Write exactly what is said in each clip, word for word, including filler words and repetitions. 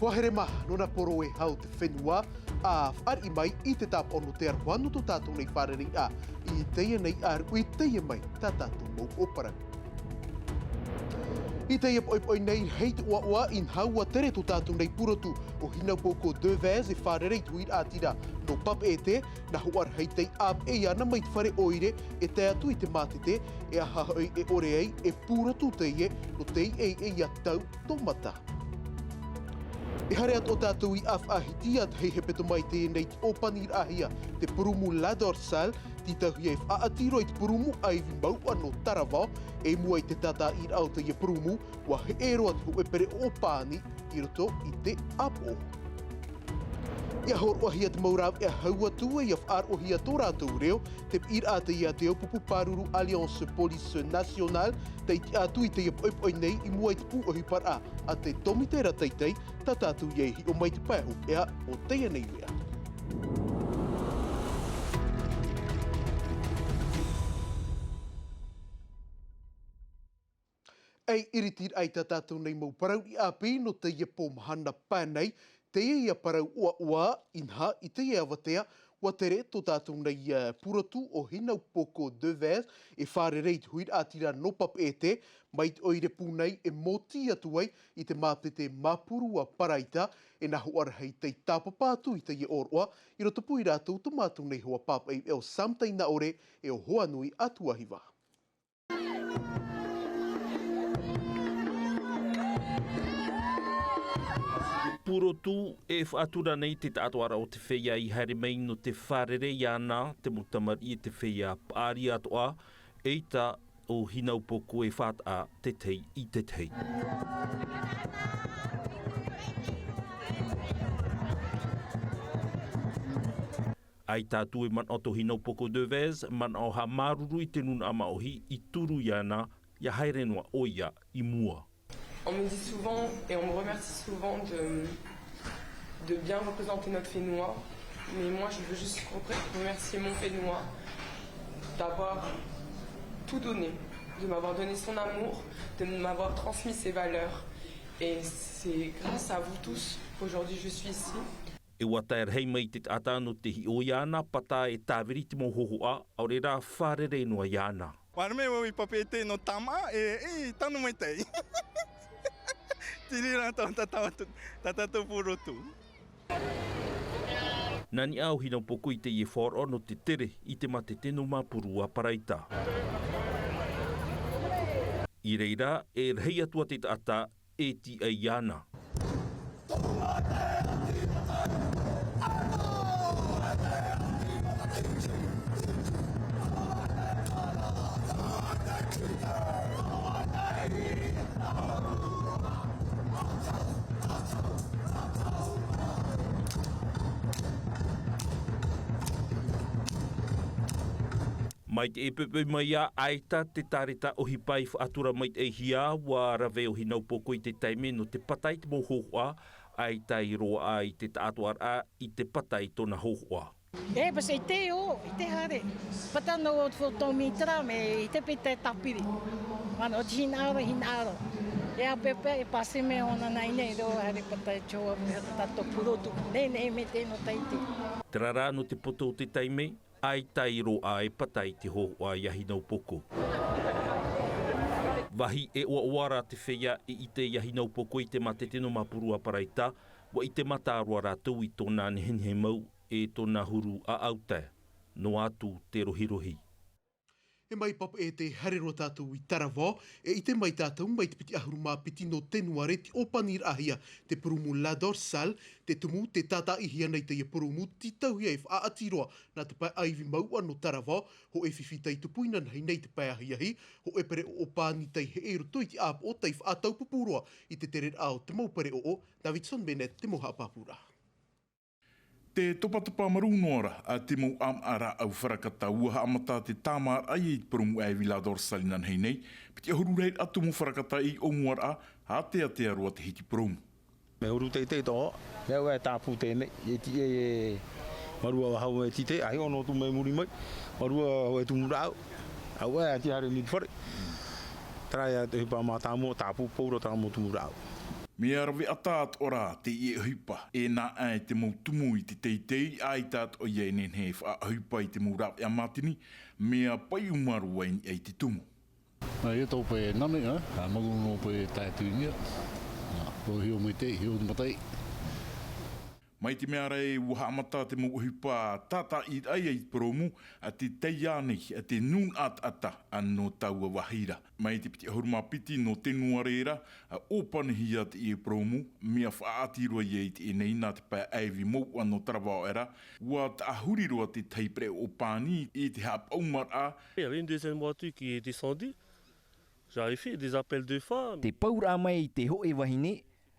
Hoa here mā, nō nā poro e hau te fenua, a fāriʻi mai i te tāpaʻo nō te aroha nō tō tātou nei fārereiraʻa, i teie nei ʻāruʻi, teie mai tā tātou mau ʻōparau. I teie poʻipoʻi nei, hei te ʻoaʻoa, inaha ua tere tō tātou nei purotu ʻo Hinaupoko Devèze e fārerei i te huiraʻatira nō Papeʻete, nā hoʻi rā hei tei ʻāpeʻe iāna mai te fare ʻoire e tae atu i te mātete, e aha hoʻi e ʻore ai, e purotu teie, nō te ʻeiʻei ʻia tau tōmata. E haere atu ō tātou i ʻāfaʻahiti, ʻa tahi hepetoma i teie nei tē ʻōpaniraʻahia te purumu La Dorsale, tītauhia e faʻaʻati roa i te purumu ʻaivi mauʻa nō Taravao, e mua i te tātaʻiraʻa o teie purumu, ua heʻe roa te hōʻē pereʻoʻo pani i roto i te ʻāpoʻo. ʻIa hōroʻahia te mau rāveʻa hau atu, ʻe ʻia faʻaroʻohia tō rātou reo, te piʻiraʻa teie a te ʻōpupu pāruru Alliance Police Nationale, tei tiʻa atu i teie poʻipoʻi nei i mua i te pū ʻohiparaʻa a te tōmitera teitei, tā tātou ïa i hiʻo mai i te pae hopeʻa o teie nei mea. ʻEi, iritiraʻa i tā tātou nei mau parau ʻāpī nō teie pō mahana pae nei, teie ïa parau ʻoaʻoa, inaha, i teie avatea, ua tere tō tātou nei, eh, purotu ʻo Hinaupoko Devèze e fārerei i te huiraʻatira nō Papeʻete, mai te ʻoire pū nei e mōtī atu ai i te mātete Mapurua Paraita, e nā hoʻi rā hei tei tāpapa atu i teie ʻōroʻa, i rotopū ia rātou tō mātou nei hoa pāpaʻi ʻo Sam Tainaʻore ʻe ʻo Hoanui Atuahiva. Purotu e faʻatura nei te taʻatoʻaraʻa o te feiā i haere mai nō te fārerei iāna, te mau tamariʻi e te feiā paʻari atoʻa, eʻita ʻo Hinaupoko e faʻataʻa te tahi i te tahi. ʻAita atu e manaʻo tō Hinaupoko Devèze, manaʻo haʻamāuruuru i te nūnaʻa māʻohi i turu iāna, ʻia haere noa ʻoia i mua. On me dit souvent et on me remercie souvent de, de bien représenter notre fénois, mais moi je veux juste repre-, remercier mon fénois d'avoir tout donné, de m'avoir donné son amour, de m'avoir transmis ses valeurs. Et c'est grâce à vous tous qu'aujourd'hui je suis ici. E ʻua tae rahi mai te taʻata nō te hiʻo iāna, pātā e tāviri i te mau hōhoʻa, ʻaore rā fārerei noa iāna. Ua haere mai vau i Papeʻete nō tāmā, e, e, tano maitaʻi. Te reira tā, tā, tā, tā tātou purotu. Nā niʻa ʻo Hinaupoko i teie faʻaroʻo nō te tere i te mātete nō Mapurua Paraita. I reira, e rahi atu ā te taʻata e tīaʻi iāna. Mai te ʻepeʻepe mai ā, ʻaita te tāreta ʻohipa i faʻatura maitaʻihia, ua rave ʻo Hinaupoko i te taime nō te pata i te mau hōhoʻa, ʻaita i roaʻa i te taʻatoʻaraʻa i te pata i tōna hōhoʻa. E, pasa i te o, i te hare. Pata nō o te fōtō mitra me i te pita e tāpiri. Mano, o te hinaʻaro, hinaʻaro. E a pepe, e pase me o nana ine, i roa hare pata e tō, a me hata tato purotu. Nei, nei, me te no taite. Terā rā nō te poto o te taime, ʻaita i roaʻa e pata i te hōhoʻa ia Hinaupoko. Vāhi e ʻoaʻoa rā te feiā e ʻite ia Hinaupoko i te mātete nō Mapurua Paraita, ua ʻite mātāmua rātou i tōna nehenehe mau e tōna huru ʻaʻau tae noa atu te rohirohi. E mai Papeʻete, haere roa tātou i Taravao, e ʻite mai tātou mai te piti ʻahuru mā piti nō Tenuare tē ʻōpaniraʻahia te purumu La Dorsale, te tumu tē tātaʻihia nei teie purumu, tītauhia e faʻaʻati roa nā te pae ʻaivi mauʻa nō Taravao, hōʻē fifi tei tupu inanahi nei te pae ahiahi, hōʻē pereʻoʻo pani tei heʻe i roto i te ʻāpoʻo tei faʻataupupū roa i te tereraʻa o te mau pereʻoʻo, Davidson Bennett te mau haʻapāpūraʻa. Te topatopa marū noa ra a te mau ʻāmaʻa rāʻau farakata ua haʻamata te tāmāraʻa i te purumu ʻaivi La Dorsale inanahi nei, piti ʻahuru rahiraʻa tumu farakata i ʻōmuaraʻa, ʻāteatea roa te hiti purumu. Mea huru teitei tō, mea ʻoe tāpū tēnei, e ti-, e, e, marua hau e tite, ahi ono tū mai muri mai, marua hau e tumu rāʻau, au e ati hare ni fare. Terā ia te ʻohipa mātāmua, tāpū paura tāmau tumu rāʻau. Mea rave ʻata atoʻa rā teie ʻohipa, e nā ʻā i te mau tumu i te teitei, ʻaita atoʻa ia e nehenehe e faʻaʻohipa i te mau rāveʻa mātini, mea paiʻuma roa i niʻa i te tumu. Nā, ia tau pae nane, ā, ā, mau nō pae tae atu i niʻa. Nā, tō hio mai te, hio te matai. Mai te mea ra ē, ua haʻamata te mau ʻohipa tātaʻiraʻa i te purōmu, ʻa te taiā nei, ʻa te nūnaʻa taʻata, ā, nō taua vāhi ra. Mai te piti ʻahuru mā piti nō Tenuare ra, ʻa ʻōpanihia teie purōmu, mea faʻaʻati roa ia i teie nei nā te pae ʻaivi mouʻa nō Tarawa ʻoe ra, ua taʻahuri roa te tahi pereʻoʻo pāni i te haʻapaʻumaraʻa. Il y avait une deuxième voiture qui est descendue. J'avais fait des appels de femmes. Te pauraʻa mai i te hōʻē vahine,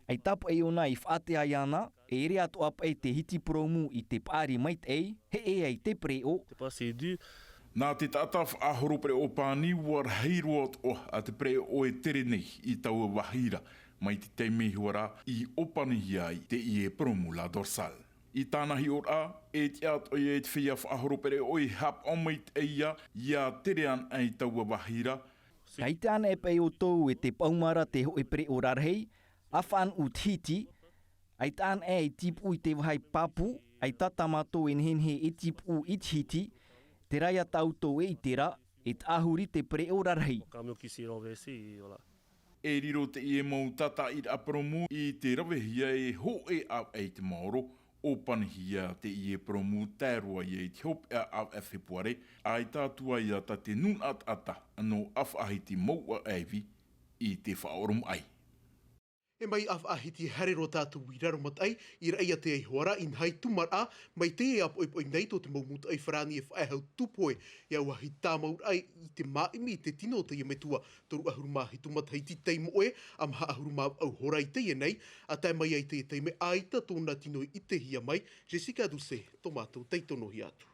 ʻaita paʻi ʻōna i faʻatea iāna, e ʻere atoʻa paʻi te hiti purōmu i te paʻari maitaʻi, heʻe ai te pereʻoʻo. C'est pas si dur. Nā te taʻata faʻahoro pereʻoʻo pāni, ua rahi roa atoʻa ā te pereʻoʻo e tere nei i taua vāhi ra, mai te taime iho ā ra i ʻōpanihia ai teie purōmu La Dorsale. I tāna hiʻoraʻa, e tiʻa atoʻa ia i te feiā faʻahoro pereʻoʻo e haʻapaʻo maitaʻi ia, ia tere anaʻe i taua vāhi ra. ʻAita anaʻe paʻi ʻoutou e te paʻuma ra te hōʻē pereʻoʻo rarahi, ʻa faʻanuʻu te hiti, ʻaita anaʻe e tīpuʻu i te vāhi pāpū, ʻaita tā mātou e nehenehe e tīpuʻu i te hiti, terā ia tā ʻoutou e ʻite ra, e taʻahuri te pereʻoʻo rarahi. Camion qui s'est renversé, voilà. E riro teie mau tātaʻiraʻa purōmu i te ravehia e hōʻē ʻāvaʻe i te maoro, ʻōpanihia teie purōmu tae roa ia i te hopeʻa ʻāvaʻe Fepuare, ʻaita atu ā ia tā te nūnaʻa taʻata nō ʻĀfaʻahiti mouʻa ʻaivi i te faʻaoromaʻi. E mai ʻĀfaʻahiti haere roa tātou i Raromataʻi, i Raʻiātea iho ā ra, inaha i Tūmaraʻa, mai teie ʻāpoʻipoʻi nei tō te mau mūtoʻi farāni e faʻaea hau tūpohe, ʻia ʻuahi tāmauraʻa i te māʻimi i te tino o teie metua, toru ʻahuru mā hitu matahiti tei moʻe, ʻa maha ʻahuru mā vaʻu hora i teie nei, ʻa tae mai ai teie taime ʻaita tōna tino i ʻitehia mai, Jessica Doucet, tō mātou tei tonohia atu.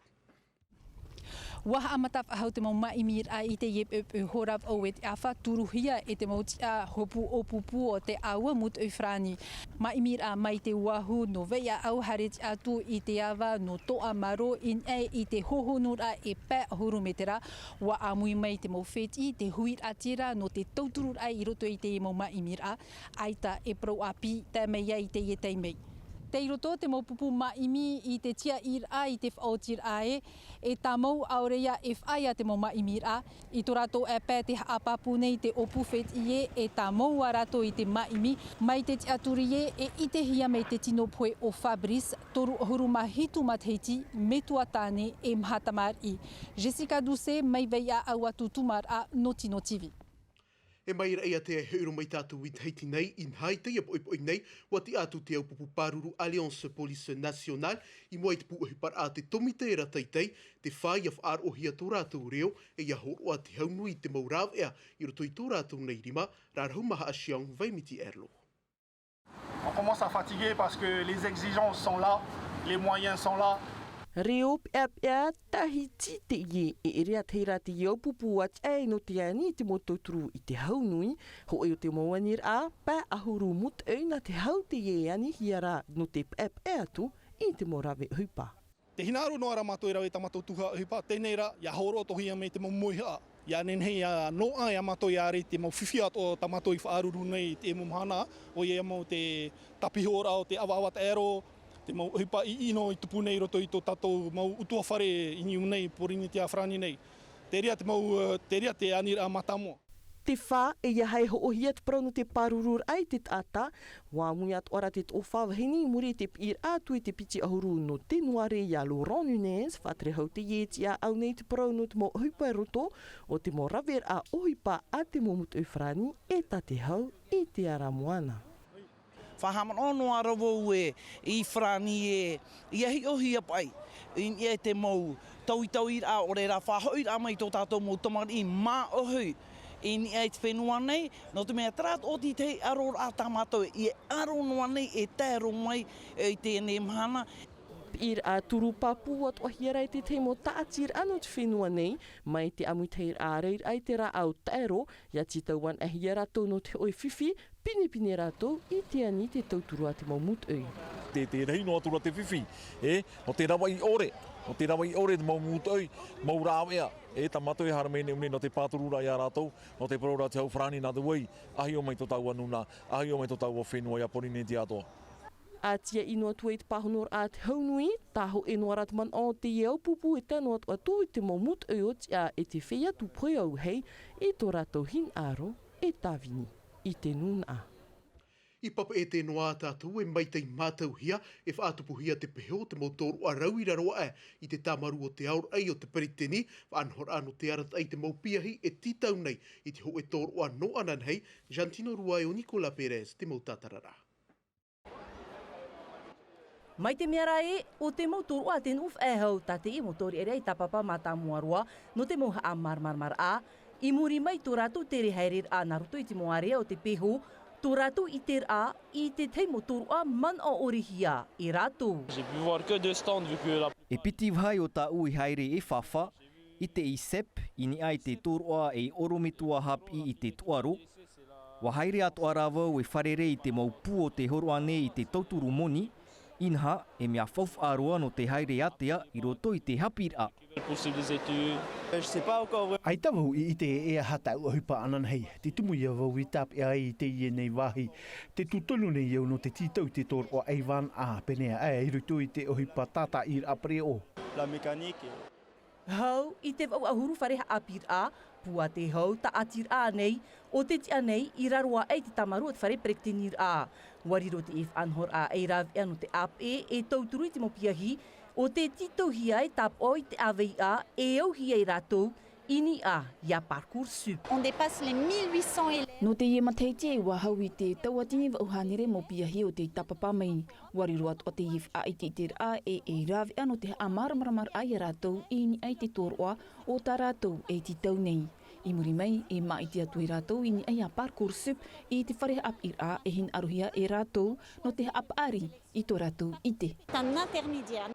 Ua haʻamata faʻahou te mau māʻimiraʻa i teie poʻipoʻi hora vaʻu e te ʻāfa, turuhia e te mau tiʻa hopu ʻōpūpū o te ʻāua mūtoʻi farāni. Māʻimiraʻa mai te Oahu, nō Vaiʻaʻau, haere tiʻa atu i te ava, nō Toʻamaro, i niʻa i te hōhonuraʻa e pae ʻahuru mētera, ua ʻāmui mai te mau fētiʻi, te huiraʻatira nō te tautururaʻa i roto i teie mau māʻimiraʻa, ʻaita e parau ʻāpī, tae mai ai i teie taime. Tei roto te mau pupu māʻimi i te tiaʻiraʻa i te faʻaotiraʻa ē, e tāmau ʻaore ia e faʻaea te mau māʻimiraʻa. I tō rātou ʻāpae tē haʻapāpū nei te ʻōpū fētiʻi ē, e tāmau ā rātou i te māʻimi, mai te tiʻaturi ē, e ʻitehia mai te tino pohe o Fabrice, toru ʻahuru mā hitu matahiti, metua tāne e maha tamariʻi. Jessica Doucet, mai Vaiʻaʻau atu Tūmaraʻa, nō Tino TV. E mai Raʻiātea e hoʻi roa mai tātou i Tahiti nei, inaha i teie poʻipoʻi nei, ua tiʻa atu te ʻaupūpū pāruru Alliance Police Nationale, i mua i te pūʻohiparaʻa a te tōmite ra teitei, te fā ʻia faʻaroʻohia tō rātou reo, e ʻia hōroʻa te hau nui i te mau rāveʻa, i roto i tō rātou nei rima, rarahu mā Haʻa Siong, Vaimiti Erlo. On commence à fatiguer parce que les exigences sont là, les moyens sont là. Reo peʻapeʻa Tahiti teie, e ʻere ā te reira te ʻaupūpū ua tiʻa ai nō te ani i te mau tauturu i te hau nui, hōʻē o te mau aniraʻa, pae ʻahuru mūtoʻi nā te hau teie e anihia ra nō te peʻapeʻa atu i te mau rave ʻohipa. Tē hinaʻaro noa ra mātou e rave i tā mātou tuhaʻa ʻohipa, teie nei rā, ʻia hōroʻahia mai te mau mauhaʻa. ʻIa nehenehe ʻia noaʻa ia mātou ʻia ʻere i te mau fifi atoʻa tā mātou i faʻaruru nei i teie mau mahana, ʻoia ia mau te tāpihoraʻa o te ʻavaʻava taʻero, te mau ʻohipa ʻiʻino i tupu nei i roto i tō tātou mau ʻutuāfare i niʻa nei, Pōrīnetia farāni nei. Terā te mau, terā te aniraʻa mātāmua. Te fā, e ʻia haʻehōʻohia te parau nō te pārururaʻa i te taʻata, ua ʻāmui atoʻa ra te toʻofa vahine i muri i te piʻiraʻa atu i te piti ʻahuru nō Tenuare ia Laurent Nunez, faʻatere hau teie e tiʻaʻau nei te parau nō te mau ʻohipa i roto o te mau raveraʻa ʻohipa a te mau mūtoʻi farāni e tā te hau i te ara moana. Faʻahaʻamanaʻo noa ra vau ē, i farāni ē, ʻia hiʻohia paʻi i niʻa i te mau tauitauiraʻa, ʻaore rā faʻahoʻiraʻa mai i tō tātou mau tamariʻi māʻohi i niʻa i te fenua nei, nō te mea terā atoʻa te tahi ʻaroraʻa tā mātou e ʻaro noa nei e tae roa mai i teie mahana. Piʻiraʻa turu pāpū ua toʻohia ra e te tahi mau tāʻatiraʻa nō te fenua nei, mai te ʻāmuitahiraʻa ʻārairaʻa i te rāʻau taʻero, ʻia tītau anaʻe hia rātou nō te hōʻē fifi, pinepine rātou i te ani i te tauturu a te mau mūtoʻi. Te, te rahi noa atu ra te fifi, e, nō te ravaʻi ʻore, Nō te rave ʻore te mau mūtoʻi, mau rāveʻa, e tā mātou e haere mai nei, nei nō te pāturu ra ia rātou, nō te parau ra te hau farāni nā te vai, ʻahio mai tō tāua nūnaʻa, ʻahio mai tō tāua fenua ia Pōrīnetia atoʻa. ʻA tia ʻino atu ai te pāhonoraʻa a te hau nui, tā hōʻē noa ra te manaʻo o teie au pūpū e tae noa atu i te mau mūtoʻi ʻōtiʻa e te feiā tū pohe auahi i tō rātou hinaʻaro e tāvini i te nūnaʻa. I Papeʻete noa ā tātou e maitaʻi mātauhia, e faʻatupuhia te peho o te mau tōroʻa rau i raro aʻe i te tāmarū o te aoraʻi o te peretiteni, faʻanahoraʻa nō te arataʻi i te mau piahi e tītau nei i te hōʻē tōroʻa nō ananahi, Jantino Rua e ʻo Nicolas Perez te mau tātararaʻa. Mai te mea ra ē, ʻo te mau tōroʻa te nuʻu faʻehau, tā teie mau tōriʻariʻa i tāpapa mātāmua roa, nō te mau haʻamāramaramaraʻa, i muri mai tō rātou tere haereraʻa nā roto i te mau ārea o te peho, tō rātou ʻiteraʻa i te tahi mau tōroʻa manaʻo ʻore hia e rātou. J'ai pu voir que deux stands, vu que la E piti vāhi o tāʻu i haere e fāfā, i te ISEP, i niʻa i te tōroʻa e ʻorometua haʻapiʻi i te tōʻaro. ʻUa haere atoʻa rā vau e fārerei i te mau pū o te hōroʻa nei i te tauturu moni, inaha, e mea faufaʻa roa nō te haere ātea i roto i te haʻapiʻiraʻa. Possible des études. Je sais pas encore vraiment. ʻAita vau i ʻite e aha tāʻu ʻohipa ananahi, te tumu ia vau i tāpeʻa ai i teie nei vāhi. Te tūtonu nei au nō te tītau i te tōroʻa ʻaivānaʻa, pēneiaʻe i roto i te ʻohipa tātaʻiraʻa pereʻoʻo. La mécanique. Hau i te vaʻu ʻahuru fare haʻapiʻiraʻa, pū a te hau tāʻatiraʻa nei, ʻo te tiʻa nei i raro aʻe i te tāmarū o te fare peretiteniraʻa. ʻUa riro teie faʻanahoraʻa ei rāveʻa nō te ʻāpeʻe e tauturu i te mau piahi, ʻo tē tītauhia e tāpaʻo i te ʻāveiʻa e auhia e rātou i niʻa iā Parcoursup. On dépasse les mille huit cents élèves. Nō teie matahiti ʻua hau i te tauatini vaʻu hānere mau piahi o tei tāpapa mai. ʻUa riro atoʻa teie faʻaʻiteʻiteraʻa e ei rāveʻa nō te haʻamāramaramaraʻa ia rātou i niʻa i te tōroʻa o tā rātou e tītau nei. I muri mai, e māʻiti atu ai rātou i niʻa iā Parcoursup i te fare haʻapiʻiraʻa e hinaʻarohia e rātou nō te haʻapaʻari i tō rātou ʻite. C'est un intermédiaire.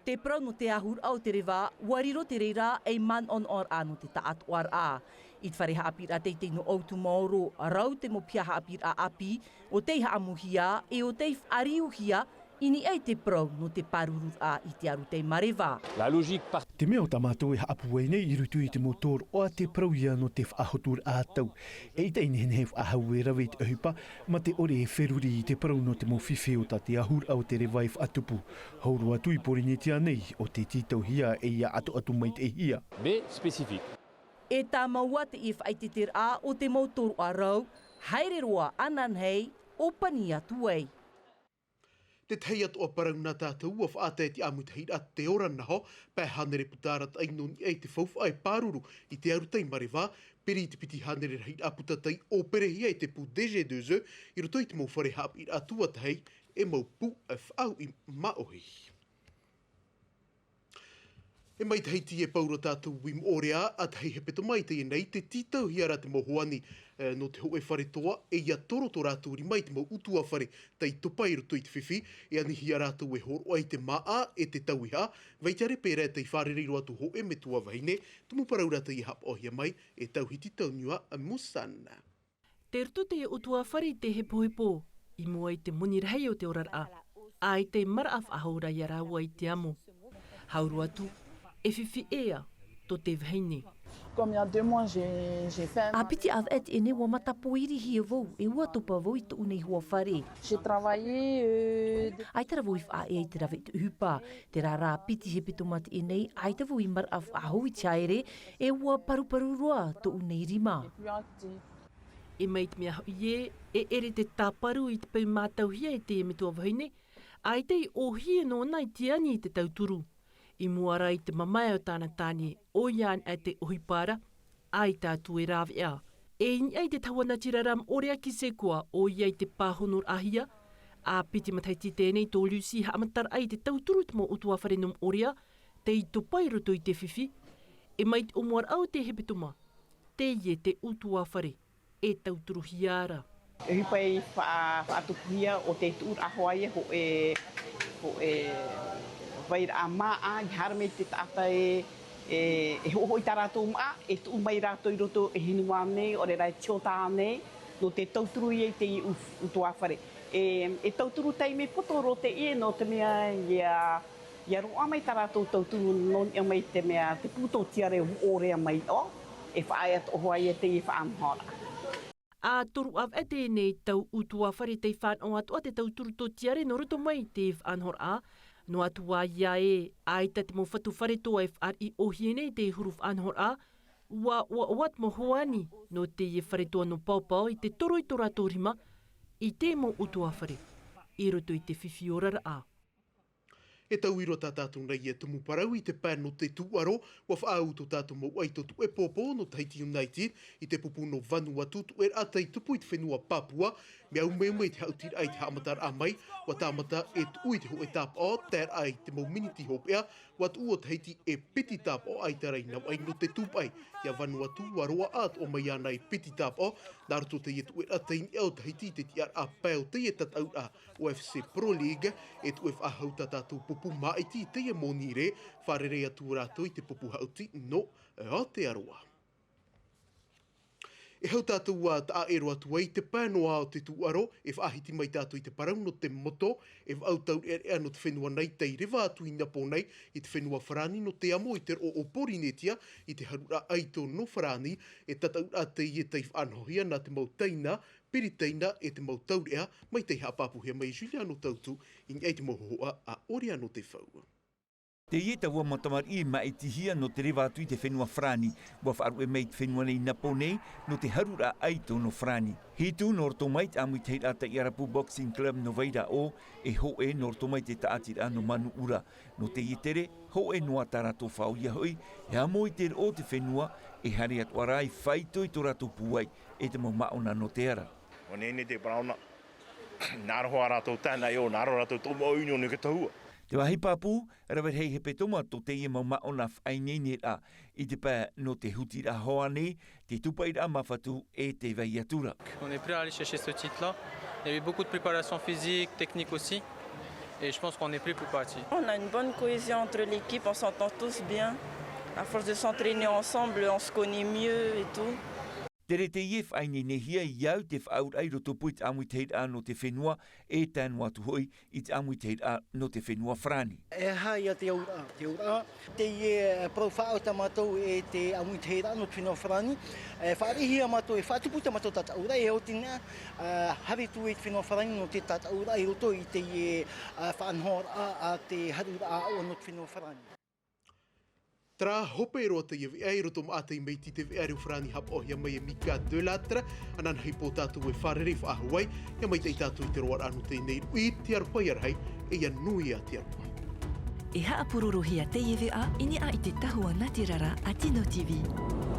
Te parau nō te āhuraʻa o te reva, ʻua riro te reira ei manaʻonaʻoraʻa nō te taʻatoʻaraʻa. I te fare haʻapiʻiraʻa teitei nō ʻOutumaoro, rau te mau piha haʻapiʻiraʻa ʻāpī, ʻo tei haʻamauhia, e ʻo tei faʻariuhia, i niʻa i te parau nō te pārururaʻa i te arataʻi mareva. La logique par- Te mea o tā mātou e haʻapūai nei i roto i te mau tōroʻa te parau ia nō te faʻahoturaʻa tau. ʻEita i nehenehe faʻahou e rave i te ʻohipa, mā te ʻore e feruri i te parau nō te mau fifi o tā te āhuraʻa o te reva e faʻatupu. Hau roa atu i Pōrīnetia nei, ʻo tē tītauhia e ia atoʻa atu maitaʻihia. Mais spécifique. E tāmau teie faʻaʻiteʻiteraʻa o te mau tōroʻa rau, haere roa ananahi, ʻōpani atu ai. Te tahi atoʻa parau nā tātou ʻua faʻatae te ʻāmuitahiraʻa Te Ora Naho, pae hānere puta arataʻi nō niʻa i te faufaʻa e pāruru i te arataʻi mareva, piri i te piti hānere rahiraʻa puta tei ʻōperehia e te pū D G deux E, i roto i te mau fare haʻapiʻiraʻa tuatahi, e mau pū e faʻauʻi māʻohi. E mai Tahiti e pau ra tātou i Moʻorea, ʻa tahi hepetoma i teie nei, tē tītauhia ra te mau hoani, e, nō te hōʻē fare toa, e ʻia toro tō rātou rima i te mau ʻutuāfare tei topa i roto i te fifi, e anihia rātou e hōroʻa i te māʻa, e te tauihaʻa, vai te ʻāreperēa tei fārerei roa atu hōʻē metua vahine, tumu parau ra tei haʻapaʻohia mai, e Tauhiti Tauniua Musana. Tē roto teie ʻutuāfare i te hepohepo, i mua i te moni rahi o te oraraʻa, ʻaita e maraʻa faʻahou ra ia rāua i te amo. Hau roa atu, e fifi ʻē ā tō te vahine. Comme il y a deux mois, j'ai, j'ai fait un... ʻA piti ʻāvaʻe teie nei ʻua matapōirihia vau, e ʻua topa vau i tōʻu nei huafare. J'ai travaillé, euh, de... ʻAita rā vau i faʻaea i te rave i te ʻohipa, terā rā piti hepetoma teie nei, ʻaita vau i maraʻa faʻahou i te haere, e ʻua paruparu roa tōʻu nei rima. Plus actif. E mai te mea hoʻi ē, e ʻere te tāparu i te peu mātauhia e te metua vahine, ʻaita i ʻōhie nōna i te ani i te tauturu. I mua ra i te mamae o tāna tāne, ʻoia anaʻe te ʻohipa ra, ʻaita atu e rāveʻa. E i niʻa i te tahuana tirara Moʻorea ki Sekoa, ʻoia i te pāhonoraʻahia, ʻa piti matahiti teie nei tō Lucy haʻamataraʻa i te tauturu i te mau ʻutuāfare nō Moʻorea, tei topa i roto i te fifi, e mai te ʻōmuaraʻa o te hepetoma, teie te ʻutuāfare e tauturuhia ra. E ʻohipa i faʻa-, faʻatupuhia ʻo te tuʻuraʻa hoʻi ia hōʻē, hōʻē vairaʻa māʻa, i haere mai te taʻata e, e, e hoʻohoʻo i tā rātou māʻa, e tuʻu mai rātou i roto e hinu ānei, ʻaore rā e tiota ānei, nō te tauturu ia i te ʻu-, ʻutuāfare. E, e tauturu taime poto roa teie nō te mea ia Ia roaʻa mai tā rātou tauturu nō niʻa mai te mea te pūtō tiare ʻorea mai ʻo e faʻaea toʻohua ia teie faʻanahoraʻa. A toru ʻāvaʻe teie nei tau ʻutuāfare tei fānaʻo atoʻa te tauturu tō tiare nō roto mai te faʻanahoraʻa. Noa atu ā ia ē, ʻaita te mau fatu fare toa e fāriʻi ʻōhie nei te huru faʻanahoraʻa, ua ʻoaʻoa te mau hoani nō teie fare toa nō paopao i te toro i tō rātou rima i te mau ʻutuāfare i roto i te fifi oraraʻa. E tau iro tā tātou nei e tumu parau i te pae nō te tūʻaro, ua faʻaau tō tātou mau ʻaito tuʻe pōpō nō Tahiti United i te pupu nō Vanuatu tuʻeraʻa tei tupu i te fenua Papua, mea umeume i te haʻutiraʻa i te haʻamataraʻa mai, ua tāmata e tuʻu i te hōʻē tāpaʻo, taeraʻa i te mau miniti hopeʻa, ua tuʻu ʻo Tahiti e piti tāpaʻo ʻaita rā i navaʻi nō te tūpaʻi, ia Vanuatu ua roaʻa atoʻa mai ana e piti tāpaʻo, nā roto teie tuʻeraʻa tei niʻa ʻo Tahiti i te tiʻaraʻa pae o teie tataʻuraʻa ʻo F C Pro League, e tuʻu e faʻahou tā tātou pupu māʻiti i teie monirē, fārerei atu rātou i te pupu haʻuti nō Aotearoa. E hau tātou ā taʻaʻero atu ai i te pae noa o te tūʻaro, e faʻahiti mai tātou i te parau nō te moto, e vaʻu taureʻareʻa nō te fenua nei tei reva atu i Napōnei, i te fenua Farāni nō te amo i te roʻo o Porinetia, i te haruraʻa ʻaito nō Farāni, e tataʻuraʻa teie tei faʻanahohia nā te mau taina, Piritaina e te mau taureʻa, mai tei haʻapāpūhia mai e Juliano Tautu, i niʻa i te mau hōhoʻa a Oriano Tefau. Teie taua mau tamariʻi māʻitihia nō te reva atu i te fenua Farāni, ua faʻaruʻe mai i te fenua nei Napōnei, nō te haruraʻa ʻaito nō Farāni. Hitu nō roto mai te ʻāmuitahiraʻa Taʻiarapu Boxing Club nō Vairaʻo, e hōʻē nō roto mai te tāʻatiraʻa nō Manuʻura. Nō teie tere, hōʻē noa tā rātou faʻaoia hoʻi, e amo i te roʻo o te fenua, e haere atoʻa rā i faito i tō rātou pūai, e te mau māʻona nō te ara. ʻO nei nei te paraona, nā roa rātou tāna i ʻō, nā roa rātou tō mau ʻino nō te tahua. Te vāhi pāpū, rave rahi hepetoma tō teie mau māʻona faʻaineineraʻa, i te pae nō te hutiraʻa hoa nei, te tūpaʻiraʻa māfatu e te vai atu ra. On est prêt à aller chercher ce titre-là. Il y a eu beaucoup de préparation physique, technique aussi. Et je pense qu'on est prêt pour partir. On a une bonne cohésion entre l'équipe, on s'entend tous bien. À force de s'entraîner ensemble, on se connaît mieux et tout. Tere teie e faʻaineinehia i au te faʻaauraʻa i roto pū i te ʻāmuitahiraʻa nō te fenua, e tae noa atu hoʻi i te ʻāmuitahiraʻa nō te fenua Farāni. E aha ia te auraʻa, te auraʻa, teie, e, parau faʻaau tā mātou e te ʻāmuitahiraʻa nō te fenua Farāni, e, fāriʻihia mātou, e faʻatupu tā mātou tataʻuraʻa, e oti na, e, haere atu i te fenua Farāni nō te tataʻuraʻa i roto i teie, e, faʻanahoraʻa a te haruraʻa ʻāʻau nō te fenua Farāni. Terā hope roa teie veʻa i roto maʻa tei mai i te veʻa reo Farāni haʻapaʻohia mai e Mika Delattre, ananahi pō tātou e fārerei faʻahou ai, ʻia maitaʻi tātou i te roaraʻa nō teie nei ruʻi, te aroha ia rahi, e ʻia nui ā te aroha. E haʻapurorohia teie veʻa i niʻa i te tahua nātirara a Tino T V.